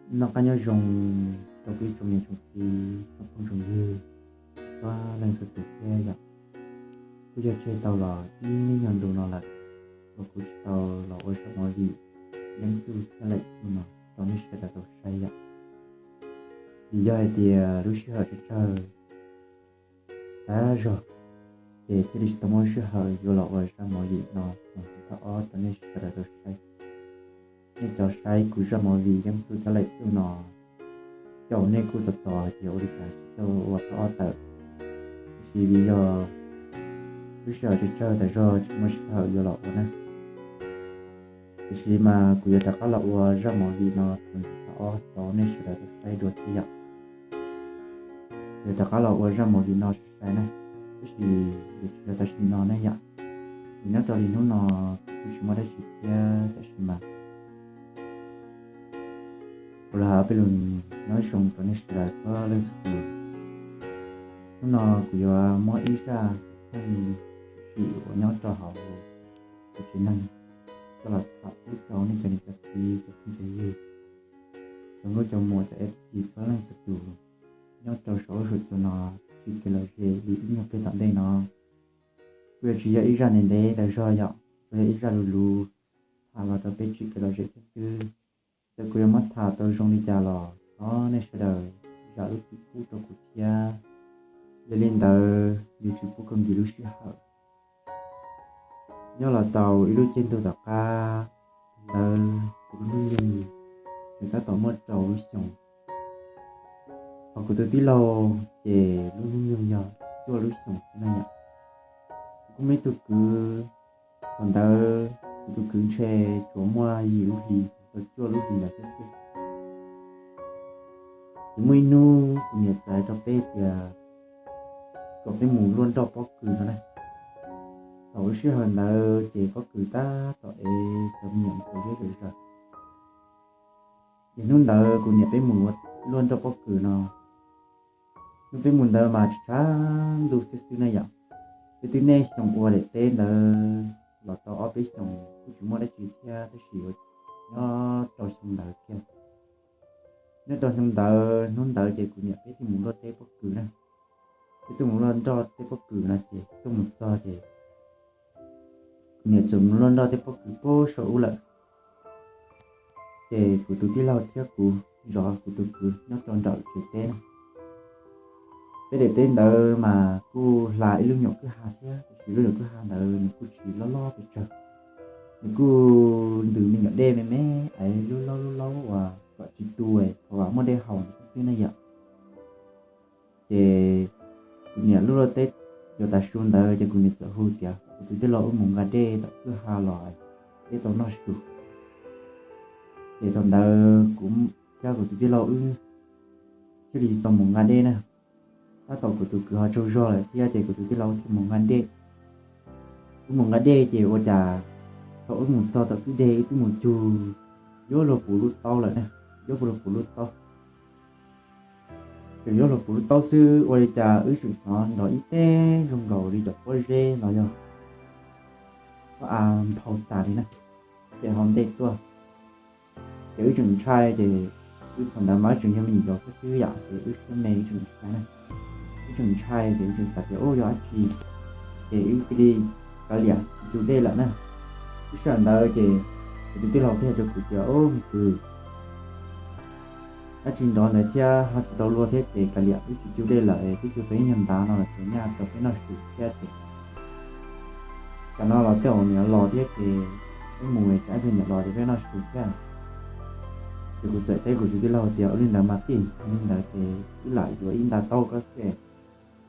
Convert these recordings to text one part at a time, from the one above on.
Noj qab nyob zoo rau peb tsoom niam tsoom txiv tsoom phooj tsoom ywg txhua leej txhua tus thiab yom. Kuj yog tseg tau los ib nyuag ntu no lawm uas kuv tsis tau los ua zaj movie Yeeb Txuj thiab Laim Txuj no rau nej sawv daws tau saib yom. Vim yog hais tias lub sij hawm tsawg tsawg tas zog, ces thiaj li tsis tau muaj sij hawm yuav los ua zaj movie no txuas ntxiv thaj ob rau nej sawv daws tau saib. Nej cov saib kuv zaj movie Yeeb Txuj thiab Laim Txuj no, caum nej kuj tos tos hais tias ua li cas tsis txawj ua thaj ob tawm, tiam sis vim yog lub sij hawm tsawg tsawg tas zog tsis muaj sij hawm yuav los ua na. Tiam sis mas kuv yuav rov qab los ua zaj movie no txuas ntxiv thaj ob rau nej sawv daws tau saib dua thiab yom. Kuv yuav rov qab los ua zaj movie no sai sai na, tab sis yuav tsis yog tam sim no ne yom. Ces nyob rau li hnub no kuv kuj tsis muaj dab tsi thiab, tab sis mas kuv los hais peb lus nyob zoo rau nej sawv daws txhua leej txhua tus. Hnub no kuv yuav muab ib zaj xwm txheej tshwm sim uas nyob rau hauv kuv tsev neeg coj los tham pub rau nej cov niam cov txiv cov phooj cov ywg, cov nkauj cov muam cov F C txhua leej txhua tus nyob rau saum huab saum cua no, tsim kev lom zem li ib nyuag pliag tom ntej no. Kuj yuav tsis yog ib zaj ntev ntev tas zog yom, kuj yog ib zaj luv luv tham los rau peb tsim kev lom zem thiab xwb. Txawm kuv yuav muab tham tau zoo li cas los thov nej sawv daws zam lub txim pub rau kuv thiab. Yog li ntawd yuav tsis pub kom nkim lub sij hawm. Nyob los tau ib lub caij ntuj tom qab ntawd, kuv lub hnub nyoog nws tab tom muaj rau lub xyoos. Hos kuv tus tij laug ces lub hnub nyoog yog cuaj lub xyoos xwb na yom. Kuv kuj muaj ib tug kwv, thaum ntawd kuv tus kwv ntshe tsuas muaj yim lub hlis tau cuaj lub hlis lawm thiab xwb. Ces muaj ib hnub kuv niam txais rau peb tias kom peb mus luaj nroj pob kws no na. Thaum lub sij hawm ntawd ces pob kws tab tom ev cov me nyuam ntxhua liab zom zaws. Ces hnub ntawd kuv niam peb mus luaj nroj pob kws no, hnub peb mus ntawd mas tshav ntuj xwb xwb na yom. Peb twb nej xyoo ua daim teb ntawd los tau ob peb xyoos kuj tsis muaj dab tsi thiab, tab sis nyob rau xyoo ntawd kiag, nyob rau xyoo ntawd, hnub ntawd ces kuv niam peb thiaj mus luaj teb pob kws na. Peb tuaj mus luaj nroj teb pob kws no ces tuaj mus txog ces kuv niam txawm mus luaj nroj teb pob kws puag saum ub lawm. Ces kuv tus tij laug thiab kuv zov kuv tus kwv nyob rau nram tsev teb na. Peb daim teb ntawd mas kuj hla ib lub nyuam kwj ha thiab, tiam sis lub nyuam kwj ha ntawd nws kuj tsis loj loj pes tsawg, nws kuj ntws me nyuam dej me me, es lub laub lub laub uas kom tsis tu, thaum uas muaj dej haus xwb xwb na yom. Ces kuv niam lub luaj teb yuav tas su ntawd ces kuv niam txawm hu tias kuv tus tij laug wb mus nqa dej tom kwj ha los dej tau noj su. Ces thaum ntawd kuv thiab kuv tus tij laug wb thiaj li tau mus nqa dej na. Tab tom kuv tus kwv ho tsaug zog lawm thiab ces kuv tus tij laug thiaj mus nqa dej. Wb mus nqa dej ces ua cas thaum wb mus txog tom kwj deg wb twb mus cug yuav luag puv lub taub lawm na, yuav puv luag puv lub taub. Tseem yuav luag puv lub taub xwb ua li cas wb tseem hnov nrov ib teg zoo nkaus li cov pob zeb los yog pob av nphau tas li na, ces ho ntej tuaj. Ces wb tseem ntshai ces wb thaum ntawd mas wb tseem yog me nyuam yaus xwb xwb yom, ces wb siab me wb tseem ntshai na. Wb tseem ntshai ces wb tseem xav tias ub yog dab tsi, ces wb cia li kav liam tsis cug dej lawm na. Lub sij hawm ntawd ces kuv tus tij laug thiaj hais rau kuv tias ub me kwv, dab tsi nrov ntawd thiab ho tsis tau luag thiab ces kav liam wb tsis cug dej lawm, twb cug tau ib nyuag ntav no lawm ces nyaj tso peb noj su thiab ces tam no los tej zaum niam los thiab ces wb mus tsam ib pliag niam los ces peb noj su thiab. Ces kuv txawm teb kuv tus tij laug tias ua li ntawd mas tij, ua li ntawd ces wb lam yuav ib nta taub koj xwb,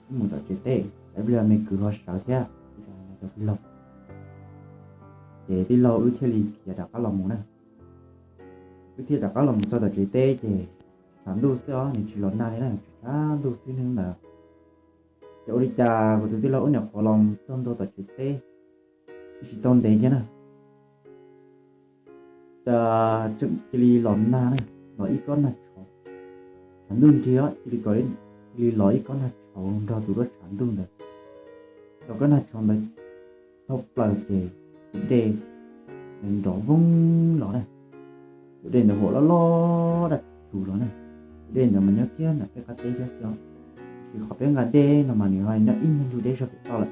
wb mus tom tsev teb, ib pliag me kwv ho sawv thiab. Ces tij laug wb thiaj li khiav rov qab los mus na. Wb thiaj rov qab los mus txog tom tsev teb ces tshav ntuj xwb os, nws tsis los nag li na, tshav ntuj xwb hnub ntawd. Ces ua li cas kuv tus tij laug wb nyuam qhuav los txog ntua tom tsev teb, wb tsis tau ntev kiag na, cas tseem cia li los nag na, los ib kob nag tshauv. Tshav ntuj nrig cia li, cia li los ib kob nag tshauv nrog tus duab tshav ntuj ntawd. Los kob nag tshauv ntawd thauj plaws ces tus dej nrov voog los na, tus dej ntawd huam loj loj daj tshus los na. Tus dej ntawd mas nyob kiag ntawm peb qab teb thiab xwb, tiam sis qhov peb nqa dej no mas nws ho nyob ib nyuag ntug deb zog pem toj lawm.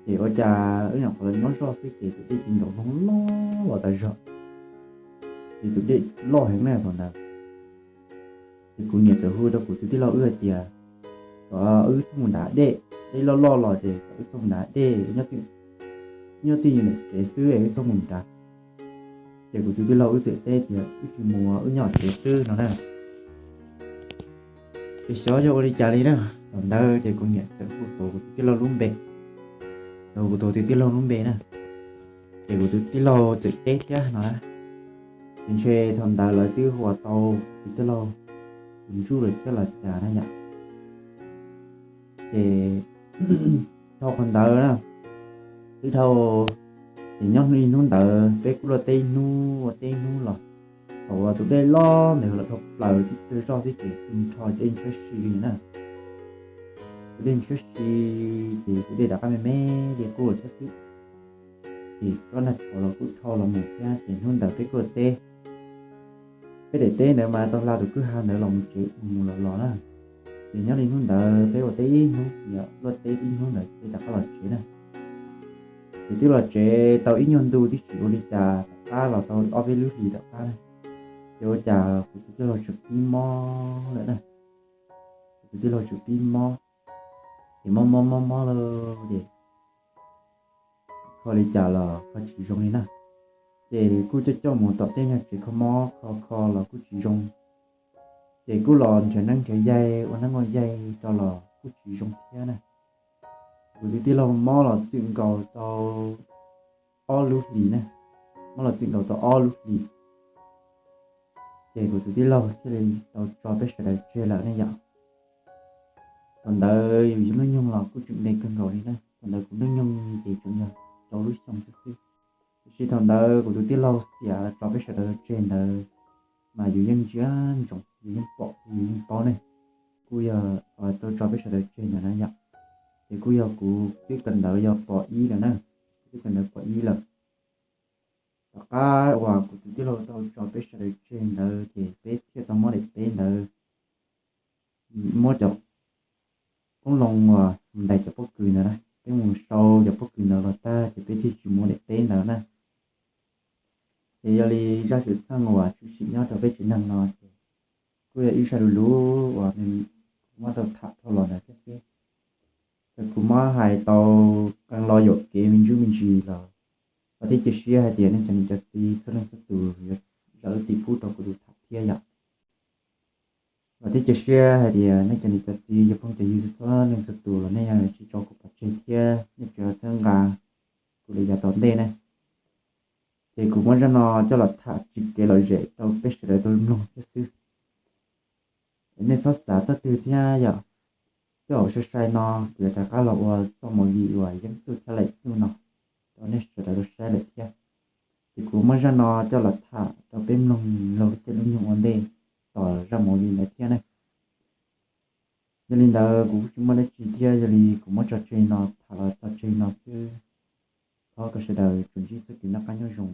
Ces ua cas wb nyuam qhuav los nyob zoj xwb ces tus dej tsis nkaus hlo loj los tas zog, ces tus dej loj heev na thaum ntawd. Ces kuv niam txawm hu rau kuv tus tij laug wb hais tias kom wb txhob mus nrad dej, dej loj loj los ces kom wb txhob mus nrad dej, nyob twj ywm ntawm tsev xwb es wb txhob mus nrad. Ces kuv tus tij laug wb txawm teb tias wb tsis mus, wb nyob tsev xwb no na. Ces xyov yog ua li cas li na, thaum ntawd ces kuv niam txawm hu tau kuv tus tij laug lub npe, tau kuv tus tij laug lub npe na. Ces kuv tus tij laug txawm teb thiab no na. Ces ntshe thaum ntawd lawv twb hu tau tus tij laug tus ntsuj lawm thiab los cas na yom. Ces dhau qhov ntawd na, twb dhau, ces nyob li hnub ntawd peb kuj luaj teb ib hnub ua teb ib hnub los, thaum uas tus dej loj ntawd los dhau plaws tib tw zoj xwb ces tus nrho dej ntshiab si li na. Tus dej ntshiab si, ces tus dej rov qab me me li qub lawm thiab xwb. Ces tsob nag tshauv los kuj dhau los mus thiab ces hnub ntawd peb kuj ua teb. Peb daim teb ntawd mas tau hla tus kwj ha ntawd los mus tsev mus mus los los na. Ces nyob li hnub ntawd peb ua teb ib hnub, luaj teb ib hnub ntawd peb rov qab los tsev na. Ces twb los tsev tau ib nyuag ntu tib si ua li cas tom qab los tau ob peb lub hlis tom qab na, ces ua cas kuv tus tij laug tseem pib mob lawm na. Kuv tus tij laug tseem pib mob, ces mob mob mob mob lawm ces kho li cas los kho tsis zoo li na. Ces kuj coj coj mus tom tej nyuag tsev kho mob kho kho los kuj tsis zoo. Ces kuj los nrhiav neeb nrhiav yaig ua neeb ua yaig rau los kuj tsis zoo thiab na. Kuv tus tij laug mob los txwm nkaus tau ob lub hlis na, mob los txwm nkaus tau ob lub hlis. Ces kuv tus tij laug thiaj li tau tso peb sawv daws tseg lawm ne yom. Thaum ntawd yus hnub nyoog los kuj tseem me kawg nkaus li na, thaum ntawd kuv hnub nyoog ces tseem yog rau lub xyoo xwb xwb. Tiam sis thaum ntawd kuv tus tij laug xiam tso peb sawv daws tseg ntawd mas yus yeej ntsia ntsoov, yus yeej pom, yus yeej paub ne. Kuj yog tau tso peb sawv daws tseg ntawd na yom. Ces kuj yog kuv twb kawm ntawv yog pos ib lawm na, kuv twb kawm ntawv pos ib lawm. Tom qab uas kuv tus tij laug tau tso peb sawv daws tseg ntawd ces peb thiaj tau muab daim teb ntawd, muab cov qoob loo uas mus ntais cov pob kws ntawd na, peb mus sau cov pob kws ntawd los tag ces peb thiaj tsis muab daim teb ntawd na. Ces yog li zaj xwm txheej uas tshwm sim nyob rau peb tsev neeg no ces kuj yog ib zaj lus lus uas kuv muab tau tham dhau los ntawd thiab xwb. Txawm kuv muab hais tau qee lo yuam kev me ntsis me ntsis los, los thiaj cia siab hais tias nej cov niam cov txiv txhua leej txhua tus yuav zam lub txim pub rau kuv tus tham thiab yom. Los thiaj cia siab hais tias nej cov niam cov txiv cov phooj cov ywg txhua leej txhua tus los nej yeej tsis tso kuv pov tseg thiab nej tseem txhawb nqa kuv li yav tom ntej ne. Ces kuv muab zaj no coj los tham tsis kev lom zem rau peb sawv daws tau mloog thiab xwb. Nej txhob xav txog twg thiab yom. Coj hauv sai sai no kuv yuav rov qab los ua txoj movie uas Yeeb Txuj thiab Laim Txuj no rau nej sawv daws tau saib lawm thiab. Ces kuv muab zaj no coj los tham rau peb mloog laug tej lub nyoog ua ntej tos zaj movie ntawd thiab ne. Yog li ntawd kuv kuj tsis muaj dab tsi thiab, yog li kuv muab tso tseg no, tham los tso tseg no xwb. Thov kom sawv daws tsuas ntsib txoj kev noj qab nyob zoo.